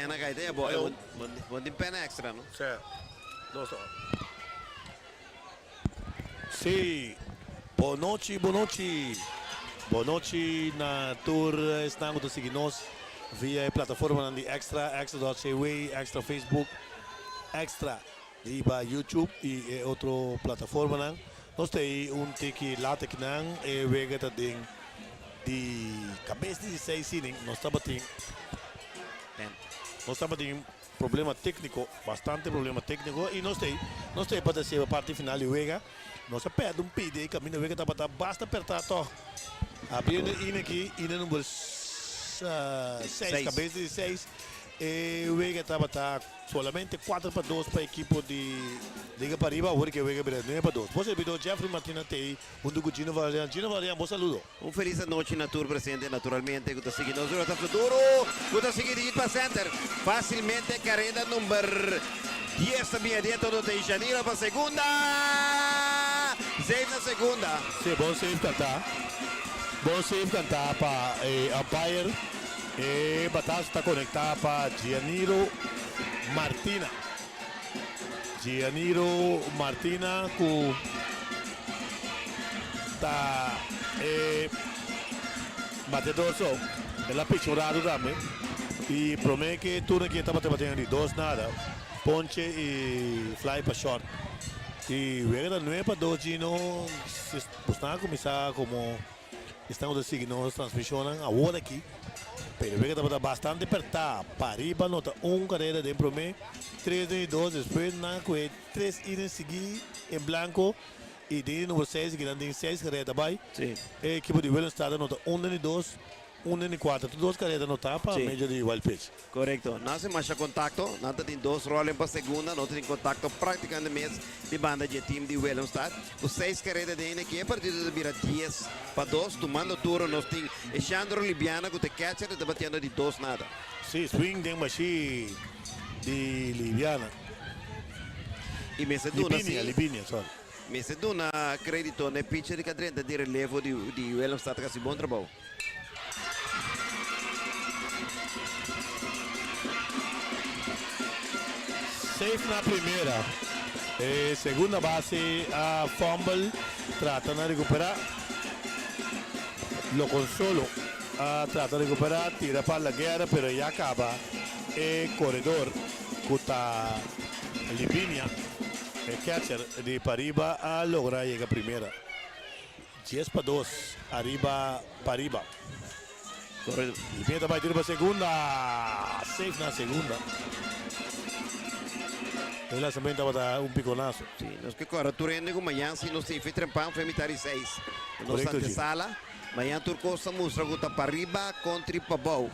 Pena kai te bo, bo tin pena extra no? Sí, nos ta. Sí, bonochi, bonochi. Bonochi na tur esnan ku ta sigui nos via e plataformanan di Extra, extra.cw, Extra Facebook, Extra riba YouTube i e otro plataformanan. Nos ta ei un tiki laat akinan, e wega ta den di kabes di seis inning. Nos tabatin nos tabatin problema tékniko, bastante problema tékniko i nos ta ei, nos ta ei pa ta seba parti final di wega. Nos a pèrdè un pidi ei kaminda wega tabata basta pèrtá tòg. Abriendo e inning aki, inning number seis, kabes di seis, e wega tabata Solamente 4-2 pa ekipo di Liga Pariba, awor ke wega bira 9-2. Bo servidor Jeffrey Martina t'ei huntu ku Gino Valerian. Gino Valerian, bo saludo. Un felis anochi na tur presente naturalmente ku ta sigui nos duro ta futuro ku ta sigui di hit pa center facilmente careda number 10 ta bin adentro do ta Janiro pa segunda safe na segunda. Sí, bon safe kantá. Bon safe kantá pa e umpire. E batazo ta konektá pa Gianiro Martina. Gianiro Martina ku ta e batedor so. El a picha un ratu tambe. I promé ke turno aki e tabata batiendo di dos nada. Ponche i fly pa short. I wega ta 9-2 Gino. Bosnan a kuminsá komo. Esnan ku ta sigui nos transmishonnan awor aki, pero wega tabata bastante pertá. Pariba nota un karera den promé, tres den di dos, despues nan a kohe tres inning sigui en blanko i den di number seis kinan den seis karera ta bai. E ekipo di Willemstad a nota un den di dos, un den di kuater. Tur dos karera ta notá pa medio di wild pitch. Korekto. Nan hasi masha kontakto. Nan ta tin dos rolling pa segunda. No ta tin kontakto praktikamente mes di banda dje team di Willemstad. Ku seis kareda den aki e partido ta bira 10-2. Tumando turno nos tin Eshandro Libiana ku ta e catcher i ta batiendo di dos nada. Si, swing den mashi di Libiana. I mester duna si. Libinia, Libinia, sorry. Mester duna kredito na e pitcher di ka drenta di relevo di Willemstad ta hasi bon trabou. Safe na primera. E segunda base a fumble, trata na recupera. Lo Consolo a trata recupera, tira pa Laguerra, pero ya caba e corredor cu ta Libinia, e catcher di pariba a logra yega primera. 10-2 ariba pariba. Libinia ta bai tira pa segunda. Safe na segunda. E lanzamento tabata un piconazo. Sí, nos ke kòrda tur hende ku mañan si nos tin fe trempan fe mitar di seis. Nos Korekto, ante Gino. sala. Mañan tur kos ta mustra ku ta pariba kontri pabou.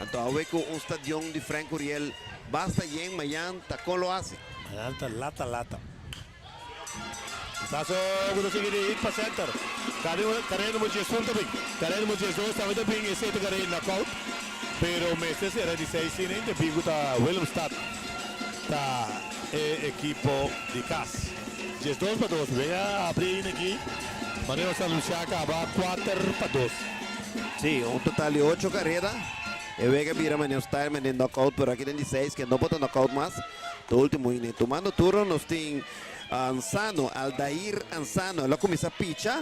Anto awe ku un stadion di Frank Curiel basta yen mañan ta kon lo hasi. Mañan ta lata lata. Paso ku ta sigui di hit pa center. Karera number 11 ta bin. Karera number 12 tambe ta bin. Esei ta karera knockout. Pero mester sera di seis inning debí ku ta Willemstad ta e ekipo di kas. 12-2. Wega abri ainda aki. Manera nos a anunsiá kaba 4-2. Sí, un total di ocho karera. E wega bira manera un style manera knockout pero aki den di seis ke no por ta knockout mas. Ta ultimo inning. Tumando turno nos tin Ansano, Aldair Ansano. El a cuminsa picha.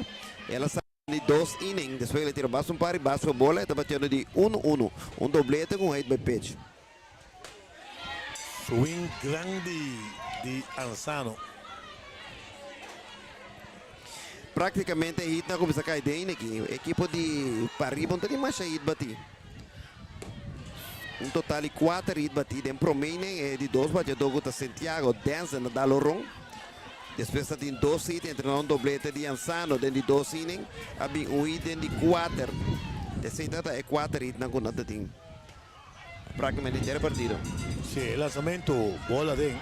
El a sali di dos inning. Despues el a tira basta un par di bas cu bola. E ta batiendo di uno uno. Un doblete cu un hit by pitch. Swing grandi di Ansano. Practicamente e hitnan a cuminsa cay den aki. Ekipo di Pariba no ta tin masha hit bati. Un total di kuater hit batí den promé inning. E di dos bateadó ku ta Santiago Denzel a dal oron. Despues ta tin dos hit entre nan un doblete di Ansano den di dos inning. A bin un hit den di kuater. Esei ta ta e kuater hitnan ku nan ta tin práktikamente henter e partido. Si, e lansamentu bola den.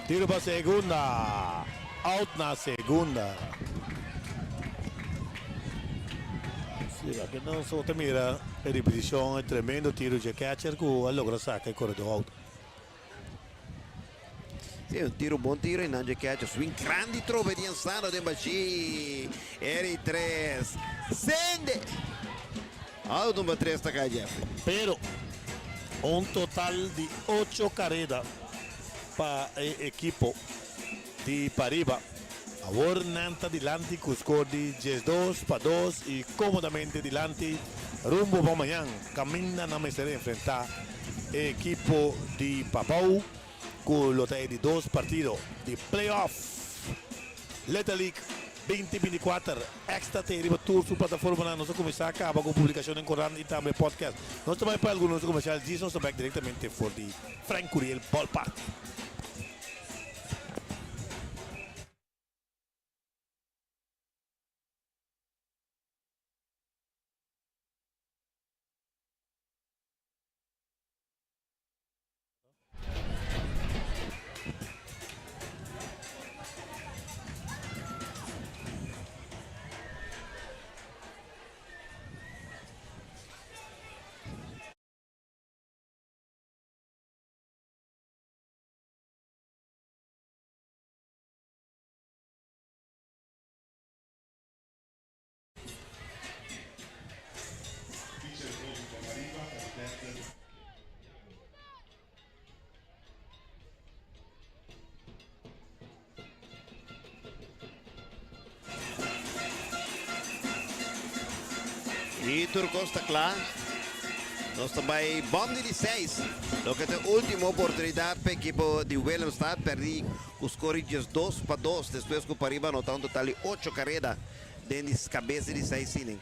Tiro pa segunda. Out na segunda. Si, aki nos ta mira e ripeticion, e tremendo tiro dje catcher cu a logra saca e corredor out. Si, un tiro, bon tiro y nan dje catcher. Swing grandi trobe di Ansano den bashi. Eri tres. Sende! Out number 3 ta kai, Jeffrey. Pero un total di ocho kareda pa e ekipo di Pariba. Awor nan ta dilanti ku skor di 12-2 i komodamente dilanti rumbo pa mañan kaminda nan mester enfrentá e ekipo di Pabou ku lo ta e di dos partido di playoff Little League 2024. Extra te riba tur su plataformanan. Nos a kuminsá kaba ku publikashon den korant i tambe podcast. Nos ta bai pa algun nos komersial djis nos ta bèk direktamente for di Frank Curiel Ballpark. Y tur cos ta cla. Nos ta bay bom di di seis. Loke ta e ultimo oportunidad pa ekipo di Willemstad. Perdi cu score di 12-2 despues cu Pariba anota un total di ocho careda den di cabeza di seis inning.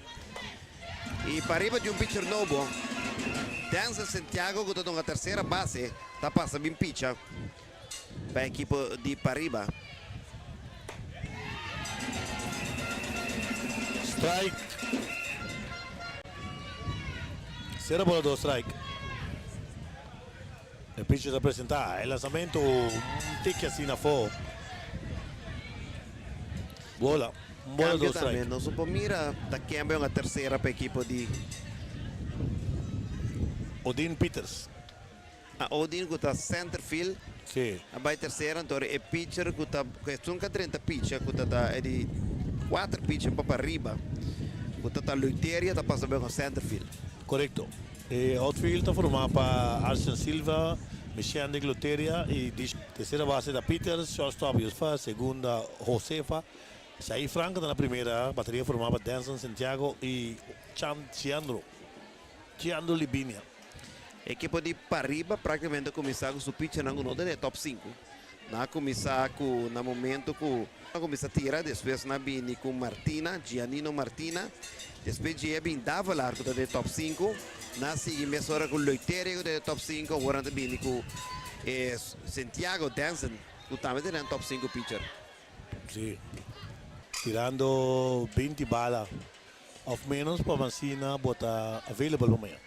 Y Pariba di un pitcher nobo, Denzel Santiago cu ta dunga tercera base ta pasa bin picha pa ekipo di Pariba. Strike. Sera bola dos strike. E pitcher ta presenta e lanzamento un tiki asina afo. Bola, un bola Cambio dos strike. tambe, nos por mira ta cambio en la tercera pa equipo di Odin Peters. A Odin cu ta center field. Sí. A bay tercera, anto e pitcher cu ta, cu esun ca drenta pitcher cu ta ta e di cuater pitcher pa pariba, cu ta ta Luteria ta pasa bay con center field. Correcto. E outfield ta forma pa Arsen Silva, Michendic Luteria y di tercera base ta Peters, shortstop Josefa, segunda Josefa, Saí Franco ta na primera, bateria forma pa Denson Santiago y Chan Ciandro, Ciandro Libinia. Ekipo di Pariba práktikamente a kuminsá ku su pichernan ku no ta den e tòp sinku. Nan a kuminsá ku na momento ku a kuminsá tira, despues nan a bini ku Martina, Gianino Martina, despues dje a bin Davelaar ku ta den e tòp sinku, nan a sigui mesora ku Leuteria ku ta den e tòp sinku, awor nan ta bini ku e Santiago Denson ku tambe ta den e tòp sinku picher. Sí, tirando 20 bala of menos pa asina bo ta available pa mañana.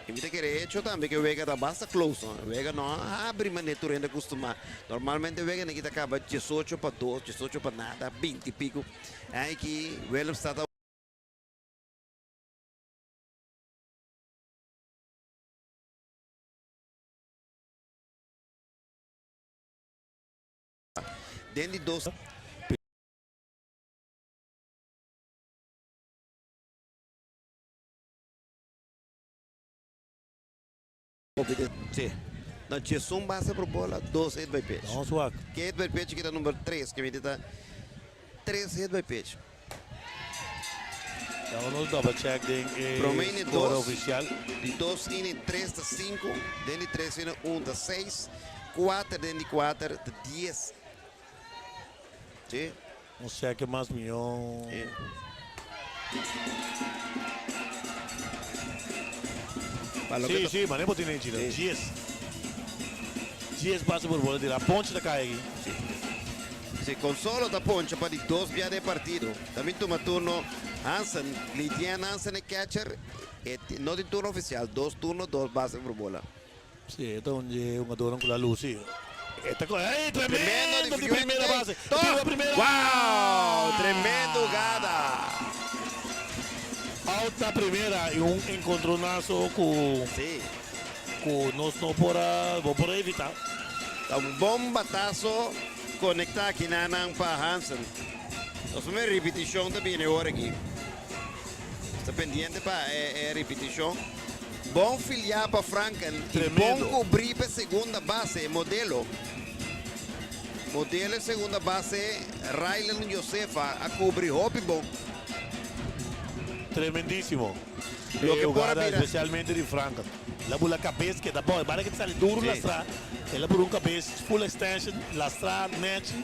Y mi ta kere hecho tambe cu e wega ta basta close, no? E wega no a habri manera tur hende acostuma. Normalmente e wega neki ta caba 18-2, 18 pa nada, 20 y pico. Aki Willemstad ta. Den di dos. Sí. No, 11 base por bola, dos hit by pitch. Vamos wak. Ke hit by pitch kita number 3, ke miti ta 3 hit by pitch. Ya nos double check den e Prome inning score dos. oficial. Di dos inning 3 ta 5, den di 3 inning 1 ta 6, 4 den di 4 ta 10. Sí. Un cheque mas miyon. Sí. Pa loke Sí, ta- sí, mané bo tin enchi. Sí. 10. 10 base por bola tira. Ponche ta kai aki. Sí. Sí, Consolo ta poncha pa di dos bia den partido. También tuma turno Hansen, Lidian Hansen e catcher. E no tin turno oficial, dos turno, dos base por bola. Sí, e ta un dje hungadornan ku la lusi. E ta ey, Tremendo tremendo di primera base. Top. Tira primera. Wow, tremendo jugada. Out na primera y un encontronazo ku Sí. ku nos no por a, bo por a evita. Ta un bon batazo conecta aki nanan pa Hansen. Nos primer repeticion ta bini ora aki. Ta pendiente pa e ripitishon. Bon filiá pa Franken i bon Tremendo. kubrí pa e segunda base, e modelo. Modelo e segunda base, Rylan Josefa a kubri hopi bon. Tremendísimo. Loke E por a hugada bira. especialmente di Franken. El a bula kabes keda bon. E bala ke ta sali duru Sí. lastrá. El a bula un kabes full extension, lastrá nèchi.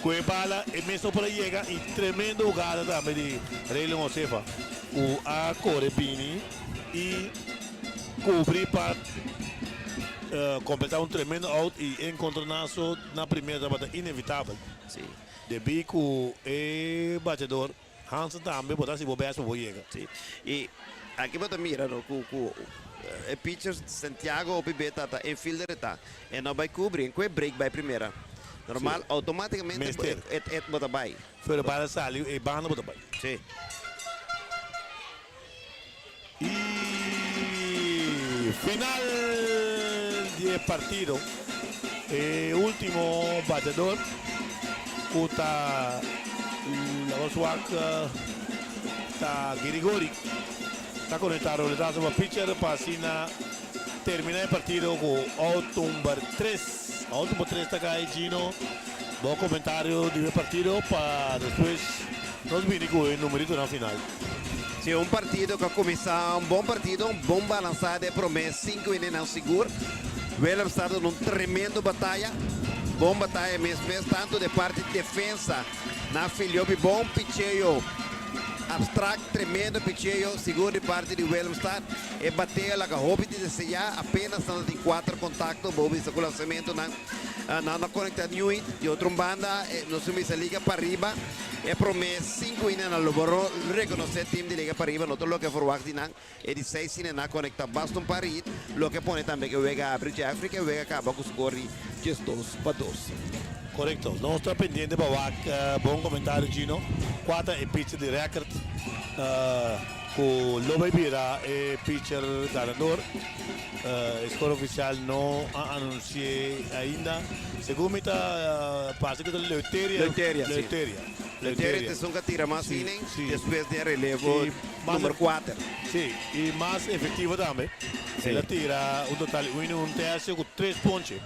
Ku e bala e mes no por a yega i tremendo hugada tambe di Raylan Josefa ku a kore bini i kubri pa kompletá un tremendo out i e enkontronaso na primera tabata inevitabel. Sí. Debí ku e bateador Hansen tambe bo ta hasi bo best pa bo yega. Sí. I aki bo ta mira no ku ku e pitcher Santiago hopi be ta ta infielder e ta. E no bai kubri en ku e break bai primera. Normal Sí. automaticamente Mester. e e bo ta bai. Pero bala sali e banda bo ta bai. Sí. I final di e partido e ultimo bateador ku ta laga nos wak ta Girigori ta konekta roletazo pa pitcher pa asina termina e partido ku out number tres. Out number tres ta kai Gino. Bo komentario di e partido pa despues nos bini ku e numeritonan final. Si un partido ku a kuminsá un bon partido, un bon balansá den e promé sinku inennan sigur. Willemstad duna un tremendo bataya, bon bataya mes mes tantu den parti defensa nan filiopi bon picheo abstract, tremendo picheo sigur di parti di Willemstad. E bateo laga hopi di deseá, apenas nan ta tin kuater kontakto, bo bisa ku lansamentunan nan no konektá niun hit. Di otro un banda nos tin bisa liga pariba. E prome sinku inennan lo bo rekonosé tim di Liga Pariba no ta loke a forwagt di nan. E di seis inennan a konekta basta un par hit, loke pone tambe ku e wega abri Jeffrey ku e wega kaba ku skor di 12-2. Korekto. Nos ta pendiente pa wak bon komentario Gino. Kua ta e pitcher di rèkert ku lo bai bira e pitcher ganador? E skor ofisial no a anunsi'é ainda. Segun mi ta parse ku ta Leuteria. Leuteria, si. Leuteria. Leuteria ta esun ku a tira mas Si, inning si. despues di e relevo I mas number kuater. Si, i mas efektivo tambe. Si. El a tira un total di un inning un tersio ku tres ponche.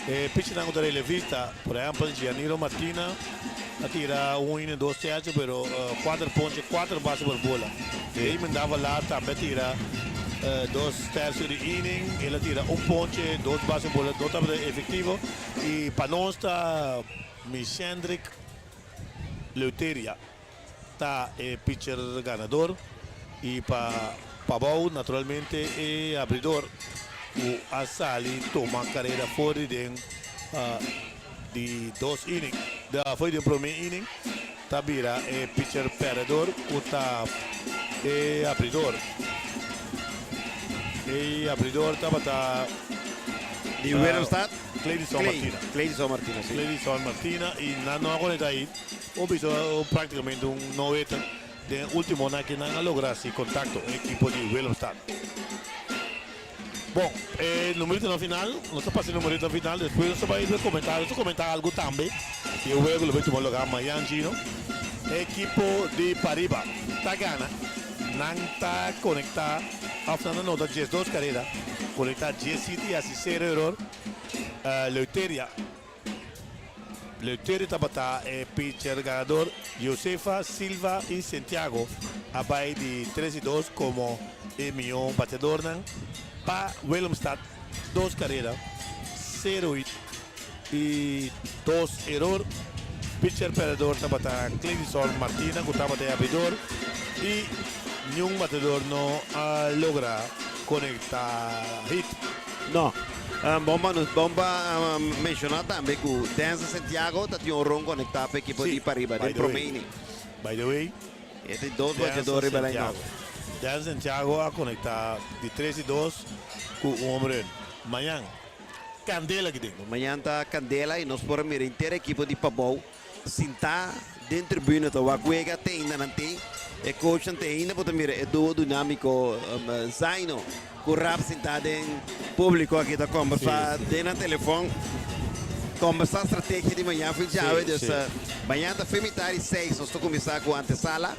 E pichernan ku ta relevista, por ehèmpel Gianiro Martina a tira un inning dos tersio pero kuater ponche, kuater base por bola. Damon Davala tambe a tira dos tersio di inning, el a tira un ponche, dos base por bola, no tabata efectivo. Y pa nos ta Mishendrick Leuteria ta e pitcher ganador y pa Pabao naturalmente e abridor cu a sali toma carera for di den di dos inning, for di den prome inning. Ta bira e pitcher pèrdedor ku ta e abridor. E abridor tabata Di Willemstad? Cleidison Clay, Martina. Cleidison Martina, si. Cleidison Martina i nan no a konekta ahí. Bo bisa praktikamente un no hitter den e ultimo nan ke nan a logra hasi kontakto e ekipo di Willemstad. Bon, e numeritonan final, nos ta pasa e numeritonan final, despues nos ta bai riba e komentario, nos ta komentá algu tambe di e wega ku lo bai tuma lugá mañan, Gino. E ekipo di Pariba ta gana, nan ta konektá òf nan ta nota 12 karera, konektá dies hit i hasi sero eror. Leuteria. Leuterio tabata e pitcher ganador. Josefa Silva y Santiago a bay di tres y dos como e mihó bateadornan pa Willemstad. Dos carera, cero hit y dos eror. Pitcher perdedor tabata Cledison Martina cu tabata e abridor y niun bateador no a logra conecta hit. No. Bon pa nos bon pa menciona tambe cu Denzel Santiago ta tin un ron conecta pa ekipo di pariba den prome inning. By the way, E tin dos bateador riba line up. Denzel Santiago a conecta di tres y dos cu un home run. Mañan candela aki den. Mañan ta candela y nos por a mira henter ekipo di Pabou Sintá den tribuna ta wak wega te ainda nan tin e coachnan te ainda bo ta mira e duo dinámico Zaino cu Rap sintá den publico aki ta combersa den nan telefon combersa strategia di mañan fin djawe dus mañan ta fin mitad di seis nos ta cuminsa cu antesala.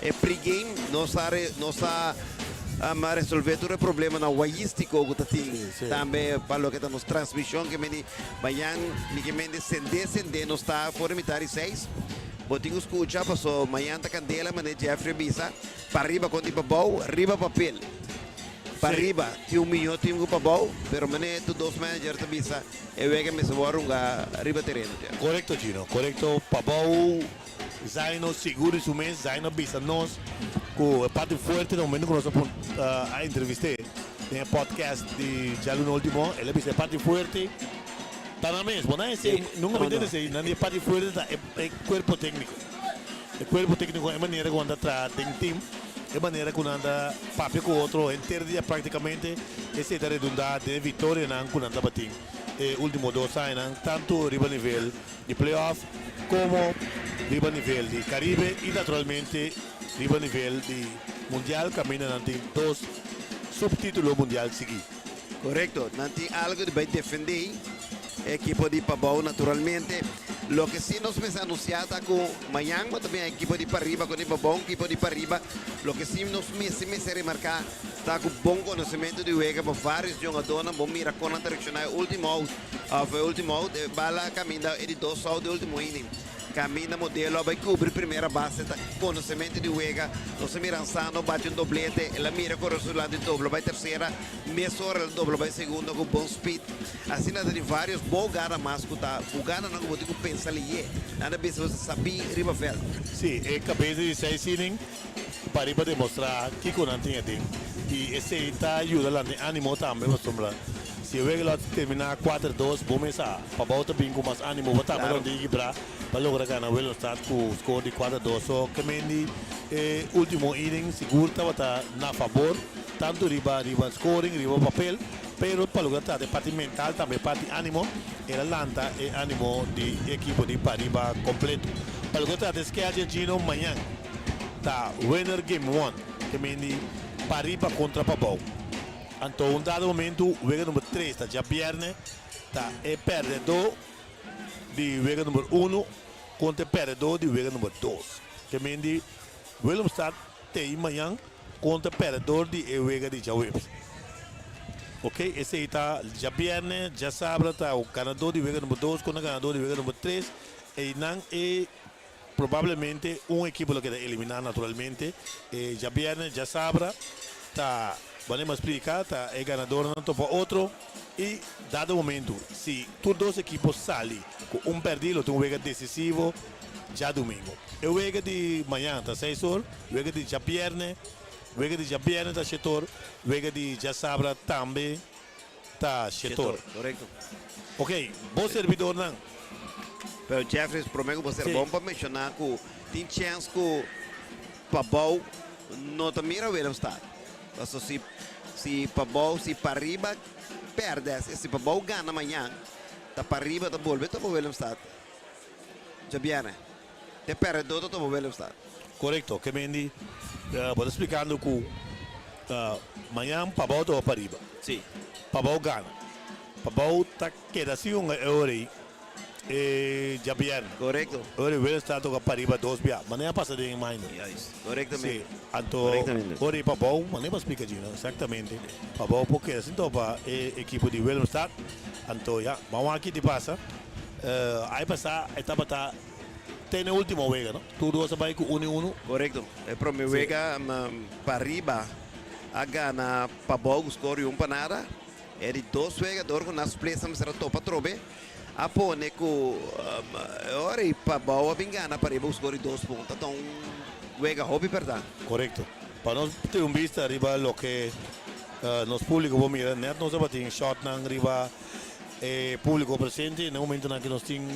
E pre-game nos a nos a resolve tur e problemanan wayístiko ku ta tin tambe pa loke ta nos transmishon ke mende mañan mi ke mende sende sende nos ta for di mitar di seis. Bo tin ku skucha paso mañan ta kandela manera Jeffrey a bisa pariba kontra di pabou riba papel. Pariba tin un mihó tim ku pabou pero manera tur dos manager ta bisa e wega mester wòrdu hunga riba tereno. Korekto Gino, korekto pabou. Zaino sigur di su mes, Zaino a bisa nos ku e parti fuerte na momento ku nos a a entrevist'é den e podcast di djaluna ultimo, el a bisa e parti fuerte ta nan mes. Bo nan esei, nunka mi tende esei, nan di e parti fuerte ta e kuerpo tékniko. E kuerpo tékniko, e manera ku nan ta traha den tim, e manera ku nan ta papia ku otro henter dia praktikamente, esei ta redundá den e viktorianan ku nan tabatin e ultimo dos añanan, tantu riba nivel di playoff como riba nivel di Caribe y naturalmente riba nivel di Mundial caminda nan tin dos subtitulo mundial sigui. Corecto, nan tin algo di bay defende e ekipo di Pabao naturalmente. Loke si nos mester anuncia ta cu mañan bo ta bin ekipo di Pariba con di Pabao, un ekipo di Pariba. Loke si nos mester mester remarca ta cu bon conocimento di wega pa varios jongadornan bo mira con nan ta reacciona e ultimo out. Of e ultimo out, e bala caminda e di dos out di ultimo inning. Caminda Modelo a bay cubri primera base ta conocemento di wega. Nos a mira Ansano bati un doblete, el a mira corre su lado di dobla bay tercera, mesora el a dobla bay segunda cu bon speed. Asina ta tin varios bo gana mas cu ta hugadanan cu bo tin cu pensa liye. Nan a bisa bo sabi riba veld. Si, e cabeza di seis inning pariba demostra kico nan tin aden y esey ta yuda lanta e animo tambe pasobra Si e wega lo a terminá kuater dos, bo mes a Pabou ta bin ku mas ánimo. Bo tambe lo tin kibrá pa logra gana Willemstad ku skor di 4-2. So kemendi e último inning sigur tabata na fabor, tantu riba riba scoring, riba papel, pero pa logra trata e parti mental tambe e parti ánimo, el a lanta e ánimo di e ekipo di pariba kompleto. Pa logra trata e schedule Gino mañan ta winner game one, kemendi pariba kontra Pabou. Anto un dado momento wega number tres ta djabierne ta e perdedó di wega number uno kontra e perdedó di wega number dos. Ke men di Willemstad tei mañan kontra perdedor di e wega di djaweps. Ok, esei ta djabierne, djasabra ta ganadó di wega number dos kontra ganadó di wega number tres. Einan e Probablemente un ekipo lo keda eliminá naturalmente. E djabièrnè, djasabra ta, wanneer mi a splika, ta e ganadornan topa otro i dado momento si tur dos ekipo sali ku un pèrdí lo tin un wega desisivo djadumingu. E wega di mañan ta seis or, wega di djabièrnè, wega di djabièrnè ta shete or, wega di djasabra tambe ta shete or. Ok, bo servidornan. Pero Jeffries, prome ku bo ser bon pa menshoná ku tin chèns ku Pabou no ta mira Willemstad. Paso si si Pabou si Pariba pèrdè, si Pabou gana mañan, ta Pariba ta bolbe topa Willemstad djabièrnè. Te pèrdedó ta topa Willemstad. Korekto, Kemendi, bo ta splikando ku mañan Pabou topa Pariba. Si. Pabou gana. Pabou ta keda sin hunga e ora ei e djabièrnè. Korekto. E ora ei Willemstad toka pariba dos bia. Manera a pasa den e minor. Juist. Korektamente. Si. Anto ora ei Pabou, manera bo a splika Gino, eksaktamente. Pabou por keda sin topa e ekipo di Willemstad. Anto ya, ban wak ki di pasa. Ai pasá e tabata te na e ultimo wega, no? Tur dos a bai ku unu i unu. Korekto. E prome wega pariba a gana Pabou ku skor di un pa nada. E di dos wega dor ku nas plesa mester a topa atrobe a pone ku e ora i Pabou a bin gana pariba ku skor di dos punto. Ta un wega hopi perdá. Korekto. Pa nos tin un bista riba loke nos públiko por mira, nèt nos tabatin shòtnan riba e públiko presente. Na e momentunan aki nos tin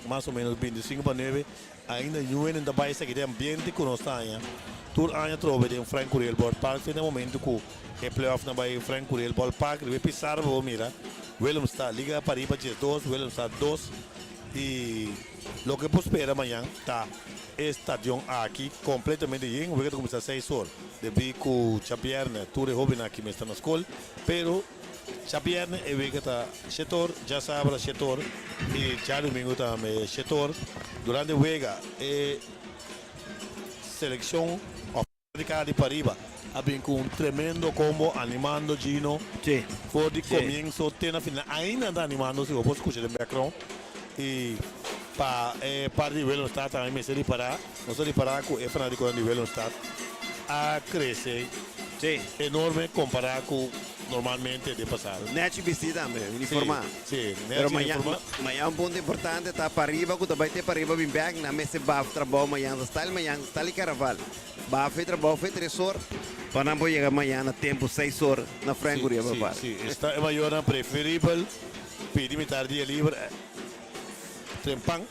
mas o ménos binti sinku pa nuebe. Ainda ñuenen ta bai esaki den ambiente ku nos ta haña tur aña atrobe den Frank Curiel Ballpark. Te na e momento ku e playoffnan bai Frank Curiel Ballpark riba e pizarra bo por mira Willemstad Liga Pariba 12, Willemstad dos i loke por spera mañan ta e stadion aki kompletamente yen. Wega ta kuminsá seis or debí ku djabièrnè tur e hóbennan aki mes ta na skol pero Djabièrnè e wega ta shetor, djasabra shetor i djadumingu tambe shetor. Durante wega e selekshon. Fanaticada di pariba a bin cu un tremendo combo animando Gino for di comienzo te na final. Ainda nan ta animando si bo por scucha den background. Y pa e parti di Willemstad tambe mester ripara, nos a ripara cu e fanaticonan di Willemstad a crece enorme compara cu normalmente den pasado. Nechi bisti tambe, uniforma. Si, Pero nechi mañan, uniforma. mañan un punto importante ta pariba cu ta bay te pariba bin bek, nan mester baf trabao mañan, ta style mañan, style caraval. Ba fe trabou fe tres or pa nan por yega mañana na tempu seis or na Frank Curiel Si, Boulevard. si, esta e mayornan preferibel pidi mitar dia liber trempan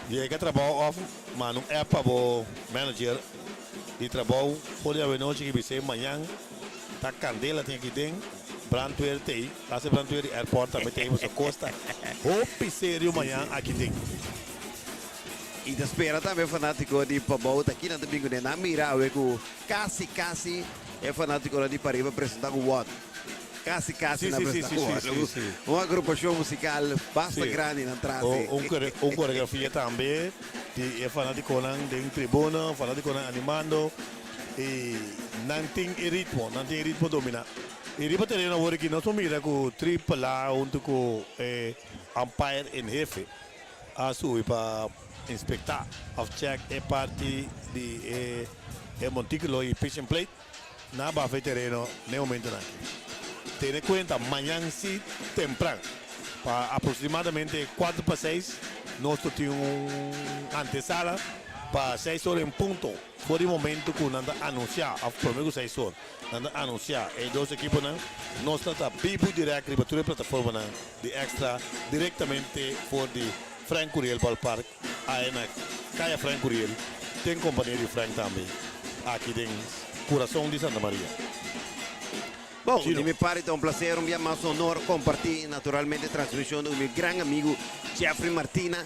yega trabou of manda un app pa bo manager di trabou for di awenochi ki bis'é mañan ta candela tin aki den brandweer t'ey hasta e brandweer di airport tambe t'ey pasobra cos ta hopi serio mañan aki den. I ta spera tambe fanátiko di Pabou ta kinan ta bin kuné. Nan mira awe ku kasi kasi e fanátikonan di pariba presentá ku wòt. Kasi kasi nan presentá ku wòt. Un agrupashon musikal basta grandi nan tras ei. Un koreografia tambe di e fanátikonan den tribuna, fanátikonan animando i nan tin e ritmo, nan tin e ritmo dominá. I riba tereno awor aki nos por mira ku Triple A huntu ku e umpire en hefe. A subi pa inspektá òf chèk e parti di e e montíkulo i pitching plate na bafa e tereno n'e momentunan aki. Tene kuenta mañan si tempran pa aproksimadamente kuater pa seis nos lo tin un antesala pa seis ora en punto for di momentu ku nan ta anunsiá òf promé ku seis or nan ta anunsiá e dos ekiponan nos ta ta bibu dirèkt riba tur e plataformanan di Extra directamente for di Frank Curiel Ballpark ae na Caya Frank Curiel den compania di Frank tambe aki den curason di Santa Maria. Bon, Gino. di mi parti ta un placer un bia mas honor comparti naturalmente transmision cu mi gran amigo Jeffrey Martina.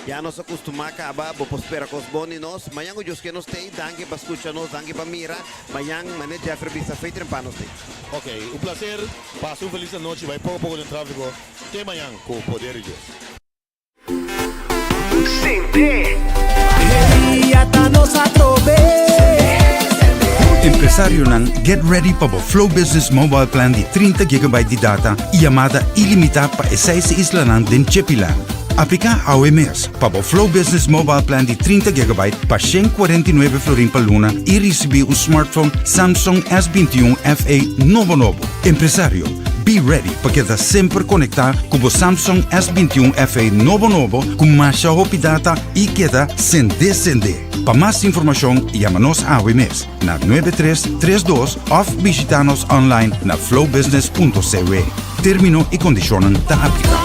Ya nos a custuma caba, bo por spera cos bon di nos. Mañan cu Dios ke nos tey, danki pa scucha nos, danki pa mira. Mañan, mane Jeffrey bisa fe trempa nos tey. Ok, un placer. Pasa un feliz anochi, bai poco poco den trafico. Te mañan cu poder di Dios. Empresarionan, get ready pa bo Flow Business Mobile Plan di 30 gigabyte di data y yamada ilimita pa e seis islanan den Chepiland. Aplica awe mes pa bo Flow Business Mobile Plan di 30 gigabyte pa 149 florin pa luna y ricibi un smartphone Samsung S21 FE nobo nobo. Empresario, be ready pa keda semper conecta cu bo Samsung S21 FE nobo nobo cu masha hopi data y keda sende sende. Pa mas informacion yama nos awe mes na 9332 of bishita nos online na flowbusiness.cw. Termino y condicionnan ta aplica.